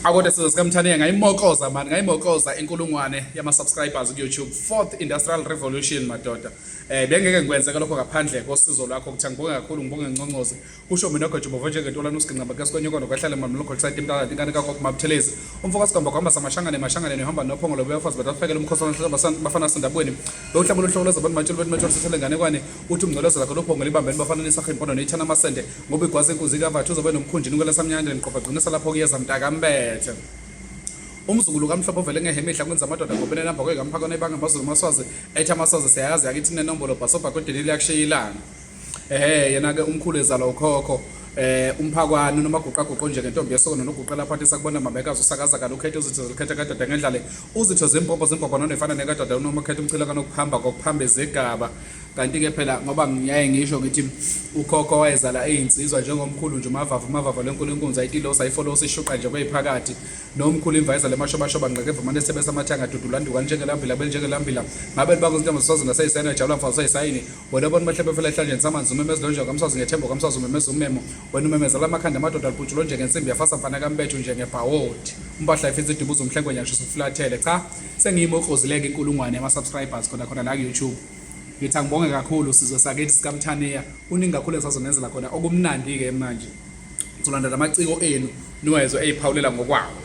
Akodwa sizwe sikaMthaniya ngayimokoza mani, ngayimokoza inkulungwane yama-subscribers ku-YouTube. Fourth Industrial Revolution madoda. Bengeke ngikwenzeka lokho ngaphandle kosizo lwakho. Kuthi angibonge kakhulu, ngibonge nginconcoze. Kusho mina ogeja ubovu njengentolwane usiginqa bakesikonyokono kwehlale mamlokho lisayide imntana ingane kagogo Mabuthelezi. Umfo kaSigamba kuhamba samashangane mashangane nihamba nophongolo bebafazi batafekela umkhosi bafana sendabweni. Bewuhlabula uhloko lwezabantu matsholo bethi matsholo sithele nganekwane uthi umngcolozo lakho lophongolo ibambeni bafana nisakhe impondo niyithana amasende ngoba igwaza inkunzi ikavathu uzobe nomkhunjini kwelasamnyandeni niqopha qinisa lapho kuyeza mntakambethe. Umzukulu kaMhlophe ovele ngehemihla kwenza amadoda ngoba enenamba kwekamphakwana ebanga amazulu amaswazi ethi amaswazi siyayazi yakithi nenombolo bhasobha kodelile yakushiya ilanga. Ehhe yena ke umkhulu ezalwa ukhokho umphakwane nomaguqaguqo nje ngentombi yesoko noguqela phansi sakubona mabekazi usakaza kalo ukhethe uzitho zilikhetha kadoda ngendlale uzitho zimpompo zimpompo nonefana nekadoda unomakhetha umchila kanokuphamba kokuphamba izigaba. Kanti ke phela ngoba ngiyaye ngisho ngithi ukhokho wayezala eyinsizwa njengomkhulu nje umavava umavava lenkulu inkunzi ayitilosi ayifolosi ishuqa nje kweyiphakathi nomkhulu imvayeza lemashobashoba ngqekeva mane sebe samathanga dudulanduka njengelambila benjengelambila ngabe libango izintombi ziswazi naseyisayini jabula mfazi sayisayini wena bona bahle befela ehlanjeni samanzi umemezi lonje kamswazi ngethembo kamswazi umemeza ummemo wena umemezela amakhanda amadoda alibhutshulwe njengensimbi yafasa mfana kambethu njengebhawodi umpahla ifithi idubuza umhlengwenya ngisho usufulathele cha sengiyimokrozileke inkulungwane yama-subscribers khona khona la ku-YouTube. Ngithi angibonge kakhulu sizwe sakithi sikaMthaniya, kuningi kakhulu esazonenzela khona okumnandi-ke manje. Ngizolanda lamaciko enu niwezwe eyiphawulela ngokwawo.